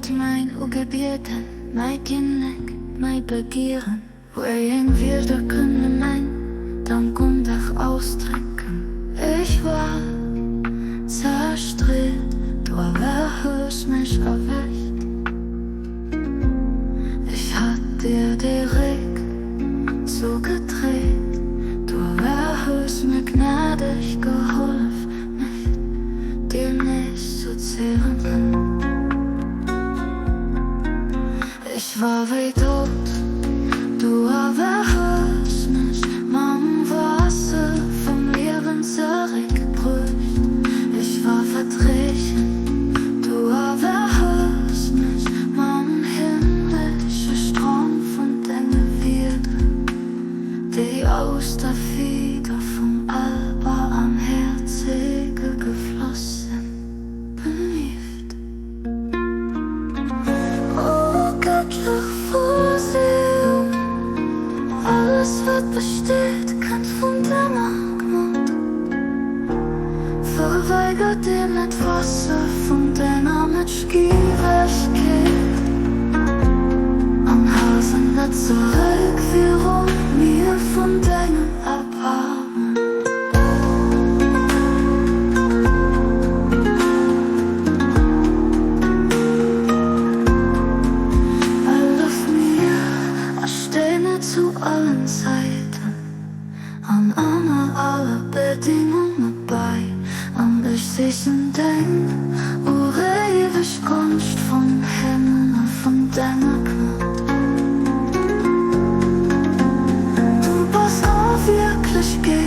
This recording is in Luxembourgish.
Hört mäin Ugebieden, mäi Kinnek, mäi Begieren. Wéi eng Wierder kënne mäin Dank un dech ausdrécken? Ech war zerstreet, du awer hues mech erwächt. Ech hat dir de Réck zougedréit, du awer hues mir gnädeg gehollef, mech dir nees zu zéieren. Ech war wéi dout, du awer hues mech mam Waasser vum Liewen zeréckbruecht. Ech war verdréchent, du awer hues mech mam himmlesche Strom vun denge Wierder, déi aus der Fieder vum Allbarmhäerzege gefloss sinn, benieft. O gëttlech Vorsehung, alles wat besteet kënnt vun denger Gnod. Verweigert dir net d'Waasser vun denger Mëtschgiewegkeet an hal se net zeréck virum Mier vun dengem Erbarmen. Hëllef mir a stéi mir zu allen Zäiten an ënner alle Bedingunge bei, an ech sichen deng uréiweg Gonscht vum Himmel a vun denger Gnod. Du bass a Wierklechkeet.